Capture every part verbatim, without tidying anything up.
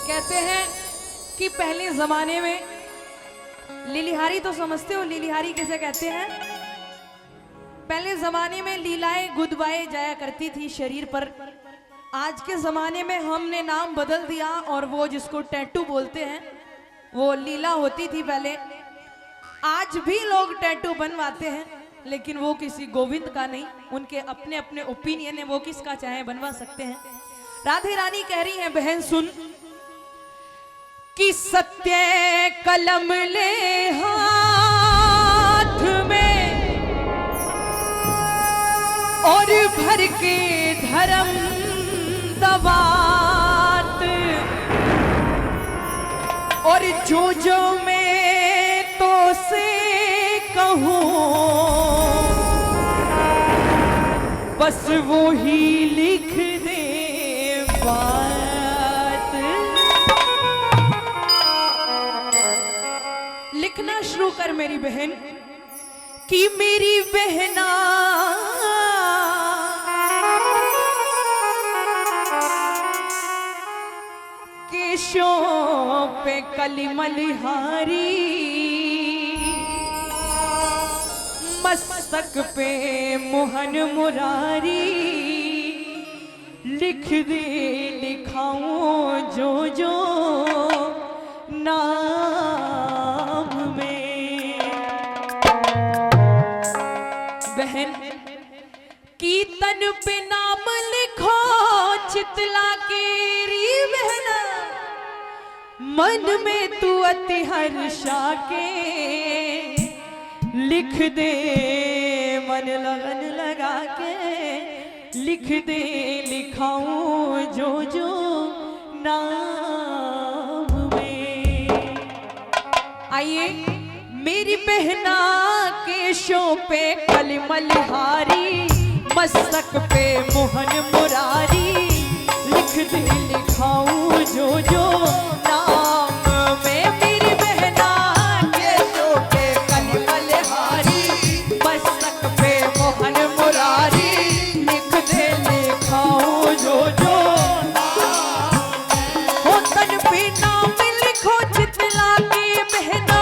कहते हैं कि पहले जमाने में लिलिहारी तो समझते हो, लिलिहारी किसे कहते हैं? पहले जमाने में लीलाएं गुदवाए जाया करती थी शरीर पर। आज के जमाने में हमने नाम बदल दिया और वो जिसको टैटू बोलते हैं, वो लीला होती थी पहले। आज भी लोग टैटू बनवाते हैं, लेकिन वो किसी गोविंद का नहीं, उनके अपने अपने ओपिनियन है, वो किसका चाहे बनवा सकते हैं। राधे रानी कह रही हैं, बहन सुन, कि सत्य कलम ले हाथ में और भर के धर्म दवात, और जो जो मैं तो से कहूँ, बस वो ही लिख दे बात। लिखना शुरू कर मेरी बहन, कि मेरी बहना केशों पे कली मलिहारी, मस्तक पे मोहन मुरारी, लिख दे लिखाऊं जो जो नाम में। बहन, कि तन पे नाम लिखो चितला के री बहना, मन में तू अति हर्षा के लिख दे, मन लगन लगा के लिख दे, लिखाऊं जो जो नाम में। आइए, मेरी बहना केशों पे कली मलिहारी, मस्तक पे मोहन मुरारी, लिख दे लिखाऊं जो जो नाम में। मेरी बहना केशों पे कली मलिहारी, मस्तक पे मोहन मुरारी, लिख दे लिखाऊं जो जो नाम। हो तन पे नाम लिखो चितला के बहना,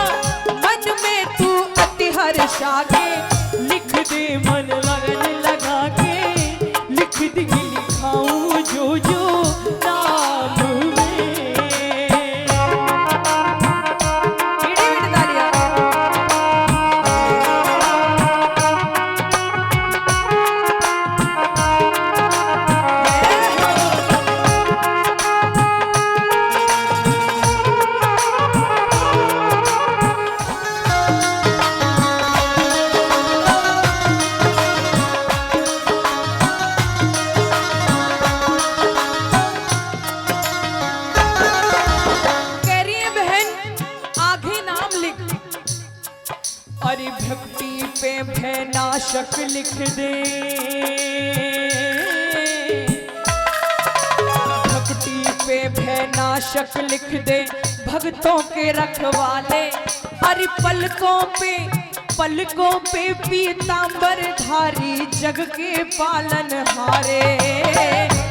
मन में तू अति हर्षा के, लिख दे मन लगन लगा के, लिख दे लिखाऊं जो जो नाम में। एड़ी बेटी तालियां। कह रही है बहन, आगे नाम लिख। अरे भक्ति पे भयनाशक लिख दे, भक्ति पे भयनाशक लिख दे, भक्तों के रखवाले। अरे पलकों पे, पलकों पे पीतांबर धारी, जग के पालन हारे।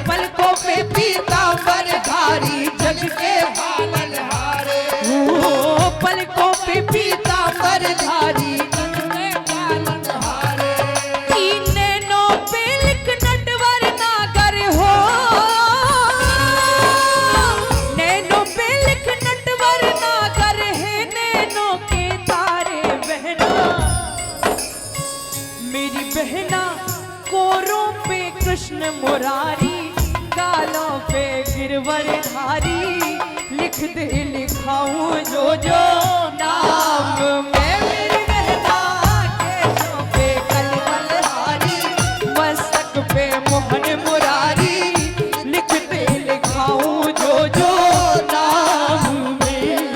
पलकों पे पीतांबर धारी, जग के पालन हारे। ओ पलकों पे पीतांबर धारी, जग के पालन हारे। ई नैनों पे लिख नटवर नागर हो, नैनों पे लिख नटवर नागर है, नैनों के तारे बहना। मेरी बहना कोरों पे कृष्ण मुरारी, गालों पे गिरवर धारी, लिख दे लिखाऊं जो जो नाम में। मेरी बहना केशों पे कली मलिहारी, मस्तक पे मोहन मुरारी, लिख दे लिखाऊं जो जो नाम में।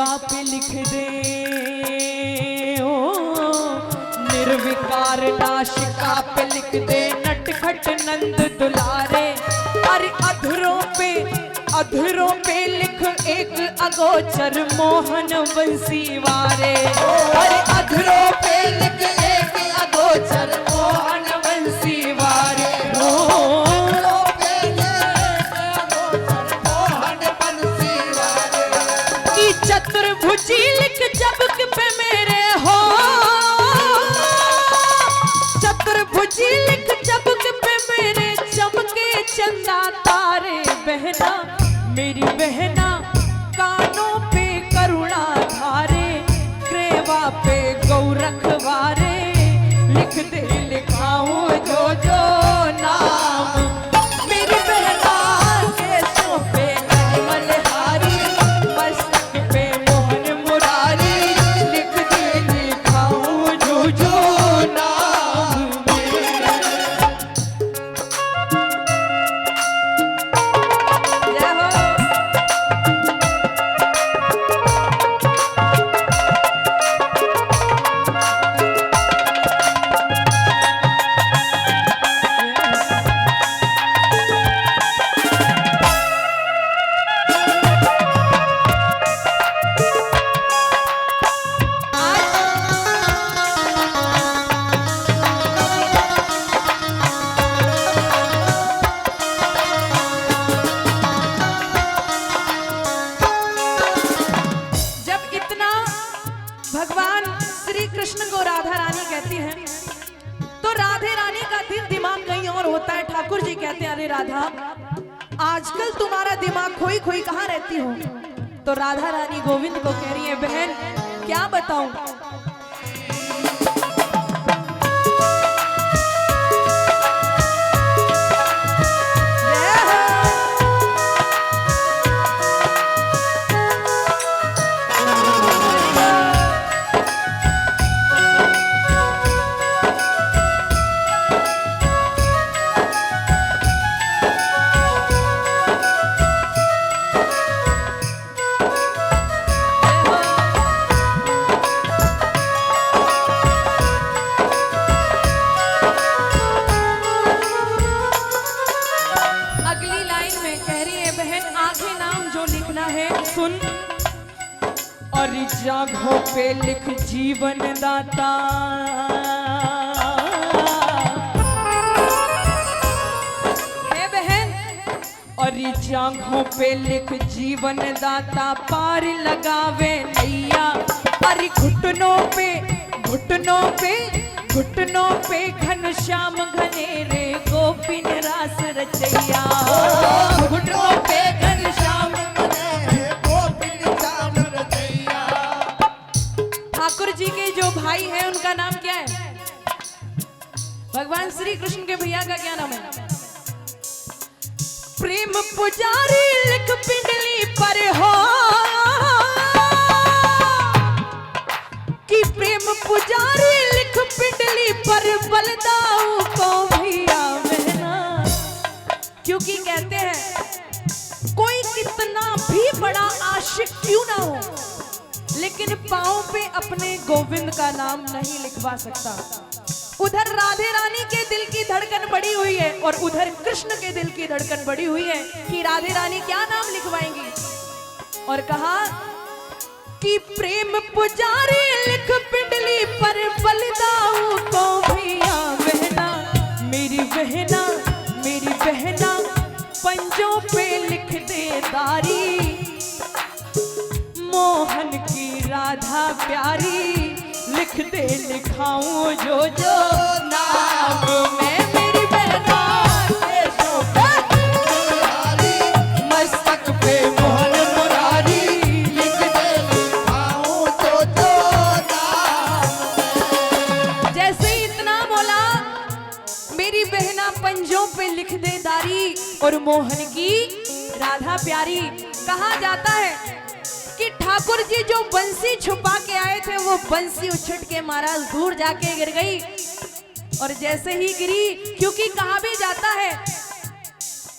पे लिख दे, ओ निर्विकार नाशिका पे लिख दे, नटखट नंद दुलारे। अरे अधरों पे, अधरों पे लिख एक अगोचर मोहन बंसी वारे। अरे अधरों पे लिख एक अगोचर मोहन बंसी वारे। ओ कि चतुर्भुजी लिख चबक पे मेरे हो, चतुर्भुजी लिख चबक पे मेरे, चमके चंदा तारे। बहना, मेरी बहना, कानों पे करुणा धारे, ग्रेवा पे गौरख वारे, लिख दे लिखाऊं जो जो नाम। मेरी बहना केसों पे मलहारी, मस्तक पे मोहन मुरारी, लिख दे लिखाऊं जो जो नाम। जय हो। जब इतना भगवान श्री कृष्ण को राधा रानी कहती है, तो राधे रानी का दिल दिमाग कहीं और होता है। ठाकुर जी कहते हैं, "अरे राधा, आजकल तुम्हारा दिमाग खोई खोई कहाँ रहती हो?" तो राधा रानी गोविंद को कह रही है, "बहन, क्या बताऊं?" अगली लाइन में कह रही है, बहन, आगे नाम जो लिखना है, सुन। और जागों पे लिख जीवन दाता। हे बहन, और जांघों पे लिख जीवन दाता, पार लगावे नैया। अरे घुटनों पे, घुटनों पे, घुटनों पे घनश्याम घनेरे, गोपिन रास रचैया। ओ, घुटनों पे घनश्याम घनेरे, गोपिन रास रचैया। ठाकुर जी के जो भाई हैं, उनका नाम क्या है? भगवान श्री कृष्ण के भैया का क्या नाम है? प्रेम पुजारी लिख पिंडली पर हो, कि प्रेम पुजारी लिख पिंडली पर, बलदाऊ को भैया बहना। क्योंकि कहते हैं, कोई कितना भी बड़ा आशिक क्यों ना हो, लेकिन पाँव पे अपने गोविंद का नाम नहीं लिखवा सकता। उधर राधे रानी के दिल की धड़कन बढ़ी हुई है और उधर कृष्ण के दिल की धड़कन बढ़ी हुई है कि राधे रानी क्या नाम लिखवाएंगी। और कहा कि प्रेम पुजारी लिख पिंडली पर, बलदाऊ को भैया बहना, मेरी बहना, मेरी बहना, पंजों पे लिख दे दारी। मोहन की राधा प्यारी, लिख दे लिखाऊं जो जो नाम। मैं मेरी बहना के शोभे दुलारी, मस्तक पे मोहन मुरारी, लिख दे लिखाऊं जो जो नाम। जैसे ही इतना बोला, मेरी बहना पंजों पे लिख दे दारी और मोहन की राधा प्यारी। कहा जाता है कि ठाकुर जी जो बंसी छुपा के आए थे, वो बंसी उछट के महाराज दूर जाके गिर गई। और जैसे ही गिरी, क्योंकि कहा भी जाता है,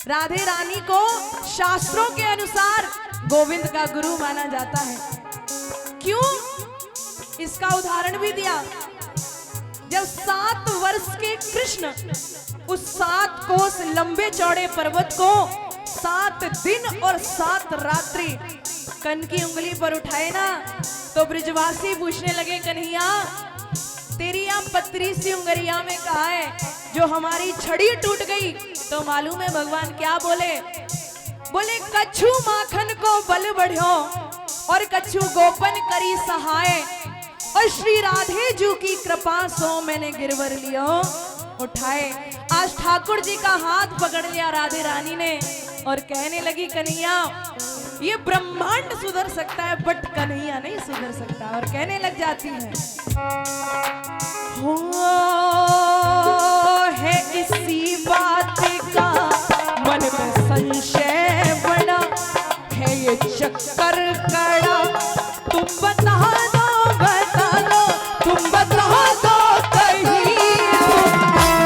राधे रानी को शास्त्रों के अनुसार गोविंद का गुरु माना जाता है। क्यों? इसका उदाहरण भी दिया। जब सात वर्ष के कृष्ण उस सात कोस लंबे चौड़े पर्वत को सात दिन और सात रात्रि कनकी उंगली पर उठाए ना, तो ब्रजवासी पूछने लगे, "कन्हैया, तेरी या पतरी सी उंगरिया में कहा है जो हमारी छड़ी टूट गई?" तो मालूम है भगवान क्या बोले? बोले, "कछु माखन को बल बढ़्यो और कछु गोपन करी सहाय, और श्री राधे जू की कृपा सो मैंने गिरवर लियो उठाए।" आज ठाकुर जी का हाथ पकड़ लिया राधे रानी ने और कहने लगी, "कन्हैया, ये ब्रह्मांड सुधर सकता है, but कन्हैया नहीं सुधर सकता।" और कहने लग जाती है, "हो है इसी बात का मन में संशय बना, है ये चक्कर कड़ा, तुम बता दो, बता दो, तुम बता दो कहीं,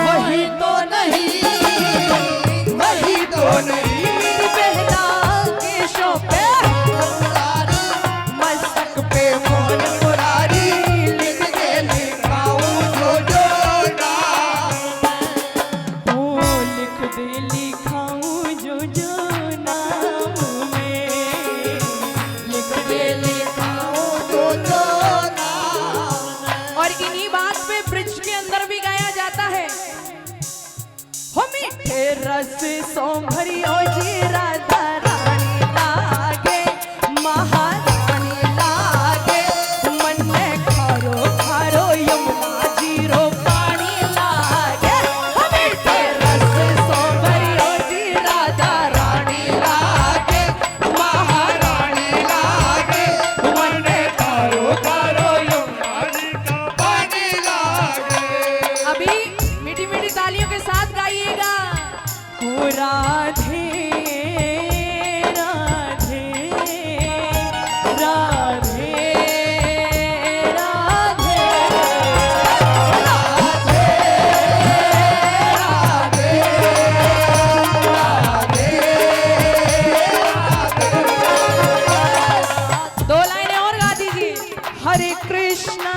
वही तो नहीं, वही तो नहीं।" बहना केशों पे मस्तक पे मोहन मुरारी लिख दे लिखाऊं जो जो नाम। ओ लिख दे लिखाऊं जो जो नाम में, लिख दे लिखाऊं जो जो नाम। और इन्हीं बात पे ब्रज के अंदर भी गाया जाता है। हो मीठे रस सो भरियो जी राधा रानी लागे, महारानी लागे, मन में खारो खारो यमुना जी रो पानी लागे। हो मीठे रस सो भरियो जी राधा रानी लागे, महारानी लागे, मन में खारो खारो यमुना जी का पानी लागे। अभी मीठी मीठी तालियों के साथ गाइएगा। ओ राधे, राधे, राधे, राधे, राधे, राधे। दो लाइनें और गा दीजिए। हरे कृष्णा,